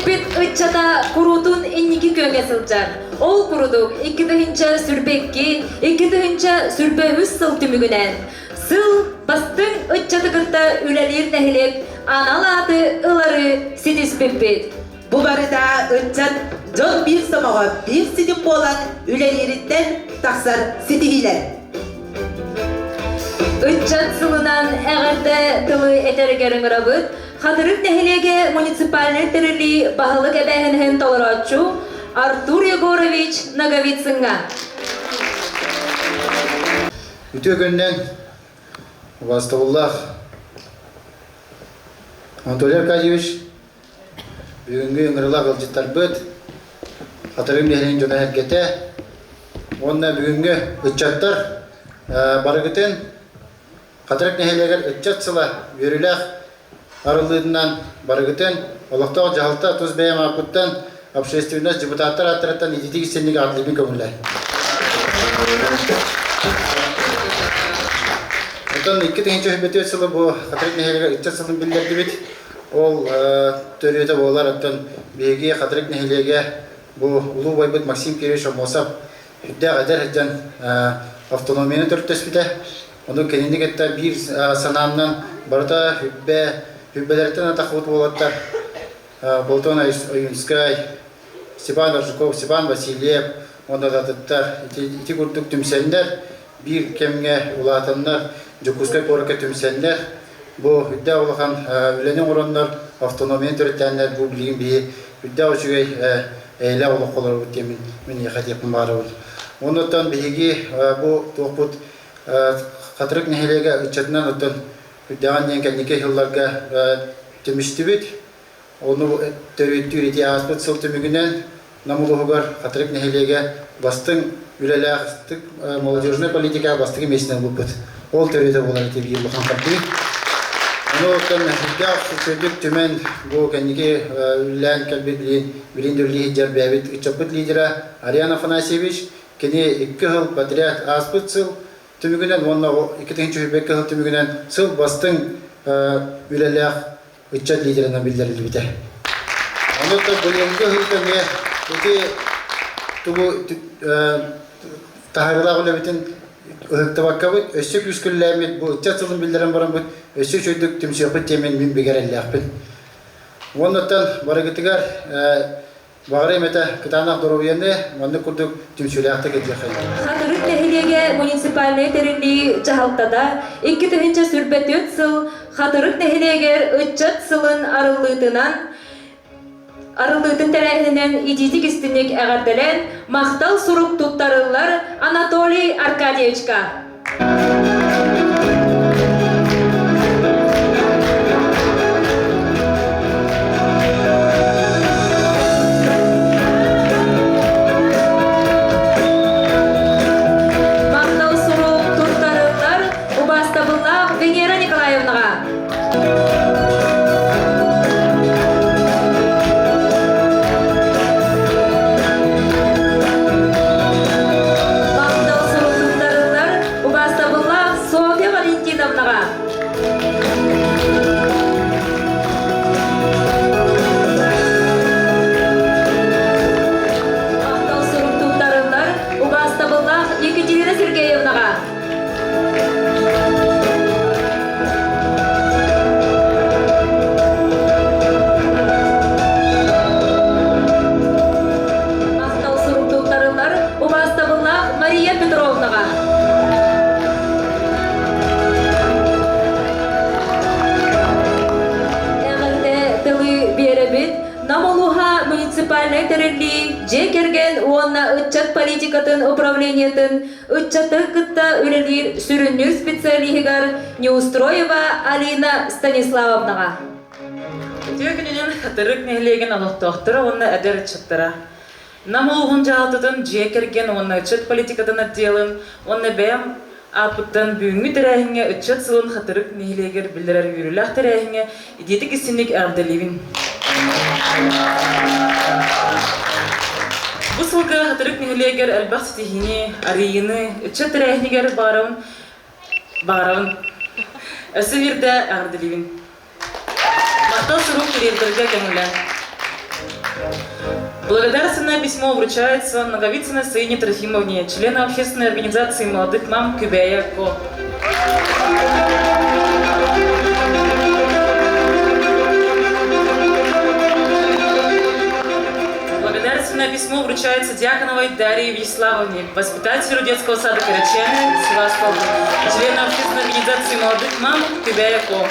Нэһилиэкпит ыччата куруутун инники күөҥҥэ сылдьар. Ол курдук 2022, 2023 сыл түмүгүнэн сыл бастыҥ ыччаты кытта үлэлиир нэһилиэк анал ааты ылары ситиспиппит. Бу барыта ыччат дьон биир сомоҕо, биир ситим буолан үлэлиириттэн тахсар ситиһиилэр. Ыччат сылынан эҕэрдэ тылы этэригэр ыҥырабыт Хатырык нэһилиэгэ муниципальнай тэриллии баһылык эбээһинэһин толорооччу Артур Егорович Ноговицыҥҥа. Үтүө күнүнэн убаастабыллаах Анатолий Аркадьевич, бүгүҥҥү ыҥырыылаах ыалдьыттарбыт, Хатырык нэһилиэгин дьоно-сэргэтэ уонна бүгүҥҥү ыччаттар барыгытын Хатырык нэһилиэгэр ыччат сыла үөрүүлээх арыллыытынан барыгытын олохтоох дьаһалта тус бэйэм ааппыттан общественность депутаттар ааттарыттан ититик истинник аҕаллыыбын көҥүллээн. Оттон 2024 сылы бу Хатырык нэһилиэгэр ыччат сылын биллэрдибит. Ол төрүөтэ буолар, оттон биһиги Хатырык нэһилиэгэ бу улуу убайбыт Максим Кирович Аммосов сүрдээх эдэр сылдьан автономияны төрүттэспитэ. Ону кинини кытта биир санааннан барыта хүббэ, хүббэлэриттэн атахпыт уолаттар Платон Ойунскай, Степан Аржаков, Степан Васильев уонна да атыттар ити, ити курдук түмсэннэр биир кэмҥэ улаатаннар Дьокуускай куоракка түмсэннэр бу үрдээх улахан үлэни оҥороннор автономияны төрүттээннэр бу билигин биһи үрдээх үчүгэй эйэлээх олоххо олоробут диэн мин мин диэхпин баҕарабын. Оннуттан биһиги бу туохпут Хатырык нэһилиэгэ ыччатынан оттон үрдэҕин диэн кэнники сылларга түмүстүбүт. Ону төрүттүүр ити ааспыт сыл түмүгүнэн Нам улууһугар Хатырык нэһилиэгэ бастыҥ үлэлээх молодежнай политика бастакы миэстэнэн ылбыппыт. Ол төрүөтэ буолар ити биир улахан хардыы. Ону оттон үрдээх сүрдүк түмэн бу кэнники үлэлээн кэлбит билин да үлэлии сылдьар бэйэбит ыччаппыт лидера Ариан Афанасьевич Кини икки сыл подряд ааспыт сыл түмүгүнэн уонна 2021 сыл түмүгүнэн сыл бастыҥ үлэлээх ыччат лидеринэн биллэриллибитэ. Онон быйылгы сылга эмиэ ити тугу таһаарыылаах үлэбитин ыһыктыбаккабыт, өссө күүскүллээммит, бу ыччат сылын биллэрэн бараммыт, өссө үчүгэйдик түмсүөхпүт диэммин мин бигэр эрэллээхпин. Уоннаттан барыгытыгар Баҕарыам этэ кытаанах доруобуйаны маннык курдук түмсүүлээхтик илдьиэххэ. Хатырык нэһилиэгэ муниципальнай тэриллии дьаһалтата 2024 сыл Хатырык нэһилиэгэр ыччат сылын арыллыытынан арыллыытын тэрээһининэн итиитик истиҥник эҕэрдэлээн махтал сурук туттарыллар Анатолий Аркадьевичка. Махтал сурук туттарыллар убаастабыллаах Венера Николаевнаҕа. Махтал сурук туттарыллар убаастабыллаах Софья Валентиновнаҕа. Махтал сурук туттарыллар убаастабыллаах Екатерина Сергеевнаҕа. Махтал сурук туттарыллар убаастабыллаах Мария Петровнаҕа. Эҕэрдэ тылы биэрэбит Нам улууһа муниципальнай тэриллии дьиэ кэргэн уонна ыччат политикатын управлениетын ыччаты кытта үлэлиир сүрүннүүр специалиһыгар Неустроева Алина Станиславовнаҕа. Үтүө күнүнэн Хатырык нэһилиэгин олохтоохторо уонна эдэр ыччаттара. Нам улууһун дьаһалтатын дьиэ кэргэн уонна ыччат политикатын отделын уонна бэйэм ааппыттан бүгүҥҥү тэрээһиҥҥэ ыччат сылын Хатырык нэһилиэгэр биллэрэр үөрүүлээх тэрээһиҥҥэ итиитик истиҥник эҕэрдэлиибин. Бу сылга Хатырык нэһилиэгэр элбэх ситиһиини, арыйыыны, ыччат тэрээһинигэр баҕарабын, баҕарабын. Өссө биирдэ эҕэрдэлиибин. Махтал сурук тириэрдэргэ көҥүлэ. Благодарственное письмо вручается Наговицыной Саине Трофимовне, члену общественной организации молодых мам Күбэйэ Ко. Благодарственное письмо вручается Дьяконовой Дарье Вячеславовне, воспитателю детского сада Карачаны, Севастополь, члену общественной организации молодых мам Күбэйэ Ко.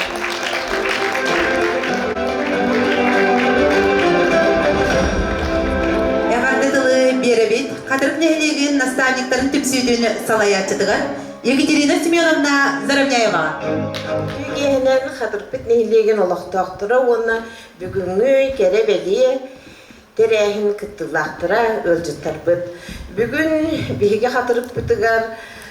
Эҕэрдэ тылы биэрэбит Хатырык нэһилиэгин наставниктарын түмсүүтүн салайааччытыгар Екатерина Семеновна Заровняеваҕа. Үтүө Хатырыкпыт нэһилиэгин олохтоохторо уонна бүгүҥҥү кэрэ-бэлиэ тэрээһин кыттыылаахтара, ыалдьыттарбыт. Бүгүн биһиги Хатырыкпытыгар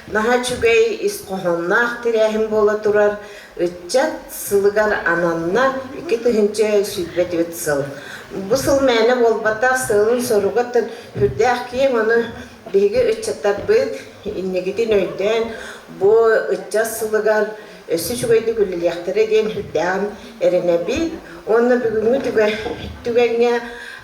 наһаа үчүгэй ис хоһоонноох тэрээһин буола турар. Ыччат сылыгар ананна 2024 сыл. Бу сыл мээнэ буолбатах, сыалын-соруга сүрдээх киэҥ, ону биһиги ыччаттарбыт инникитин өйдөөн бу ыччат сылыгар өссө үчүгэйдик үлэлиэхтэрэ диэн сүрдээҕин эрэнэбит. Уонна бүгүҥҥү түгэҥҥэ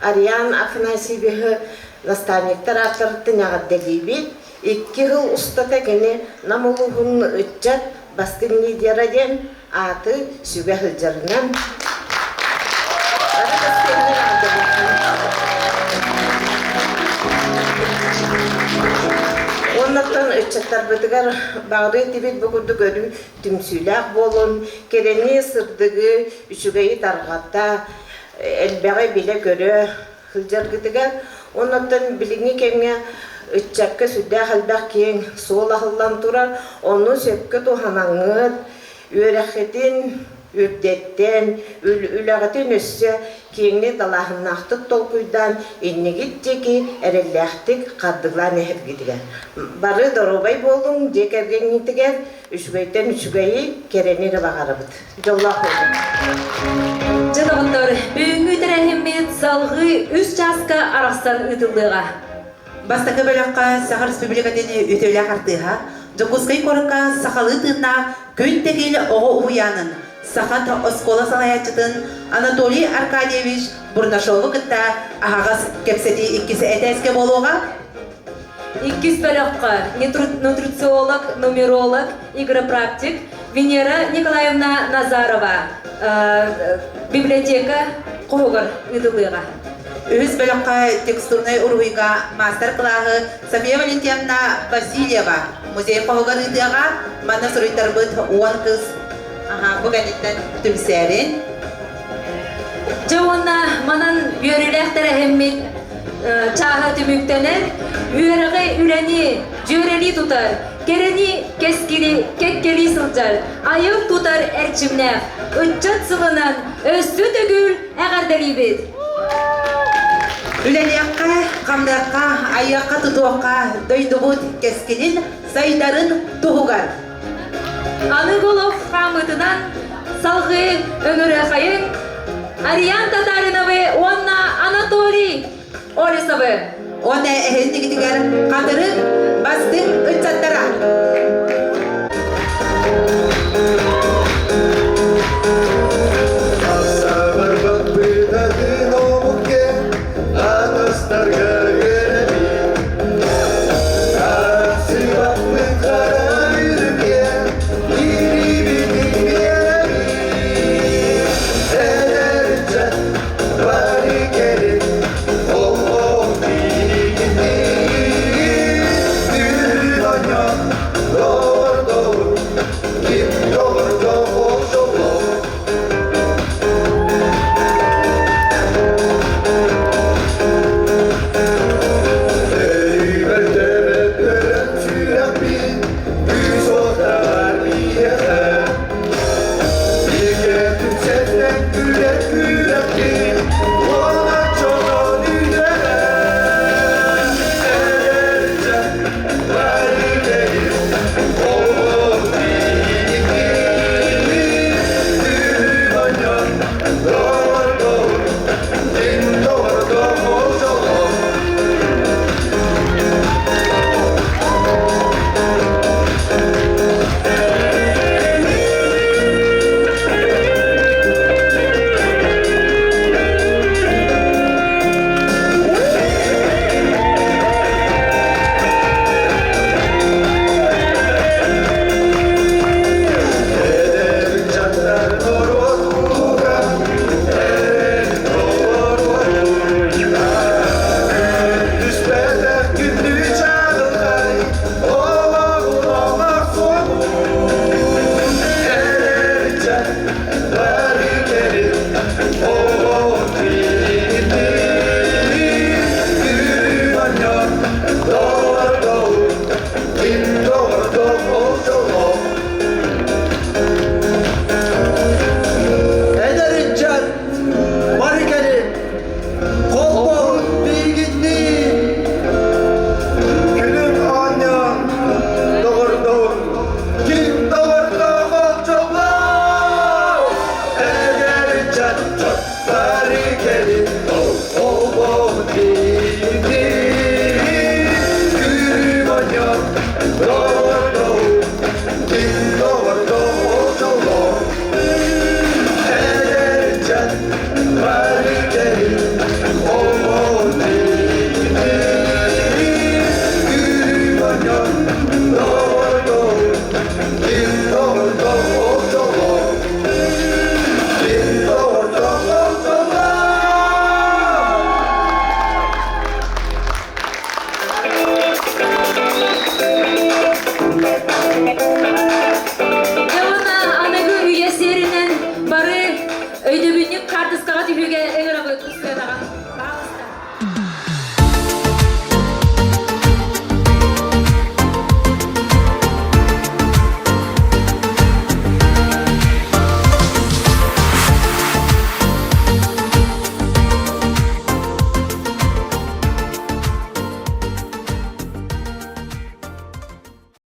Ариан Афанасьевиһы наставниктар ааттарыттан эҕэрдэлиибит. Икки сыл устата кини Нам улууһун ыччат бастыҥ лидера диэн ааты сүгэ сылдьарынан бары көстүөннэр Уоннаттан ыччаттарбытыгар баҕарыы этибит бу курдук өрүү түмсүүлээх буолун, кэрэни, сырдыгы, үчүгэйи тарҕата, элбэҕи билэ-көрө сылдьаргытыгар. Оннуттан билиҥҥи кэмҥэ ыччакка сүрдээх элбэх киэҥ суол аһыллан турар, ону сөпкө туһанаҥҥыт, үөрэххитин үрдэттэн, үлэҕитин өссө киэҥник далааһыннаахтык толкуйдаан, иннигит диэки эрэллээхтик хардыылаан иһэргитигэр. Бары доруобай буолуҥ, дьиэ кэргэҥҥитигэр үчүгэйтэн үчүгэйи, кэрэни эрэ баҕарабыт. Дьоллоох буолуҥ. Дьэ доҕоттор, бүгүҥҥү тэрээһиммит салҕыы үс чааска арахсан ыытыллыаҕа. Бастакы бөлөххө Саха Республикатын үтүөлээх артыыһа, Дьокуускай куоракка сахалыы тыыннаах Күн Тэгил оҕо уһуйаанын саха оскуола салайааччытын Анатолий Аркадьевич Бурнашову кытта аһаҕас кэпсэтии иккис этээскэ буолуоҕа. Иккис бөлөххө нутрициолог, нумеролог, игропрактик Венера Николаевна Назарова библиотека хоһугар ыытыллыаҕа. Үһүс бөлөххө текстурнай уруһуйга маастар-кылааһы София Валентиновна Васильева музей хоһугар ыытыаҕа. Манна суруйтарбыт уон кыыс бу кэнниттэн түмсээрин. Дьэ уонна манан үөрүүлээх тэрээһиммит чааһа түмүктэнэн, үөрэҕи, үлэни дьүөрэлии тутар, кэрэни, кэскили кэккэлии сылдьар, айыл тутар эрчимнээх ыччат сылынан өссө төгүл эҕэрдэлиибит! Үлэлиэххэ, хамныахха, айыахха, тутуохха дойдубут кэскилин сайдарын туһугар. Аны олох хаамыытынан салҕыы Өҥүрүөхайыҥ Ариан Татариновы уонна Анатолий Олесовы. Уонна эһиннигитигэр хатырык бастыҥ ыччаттара. Bir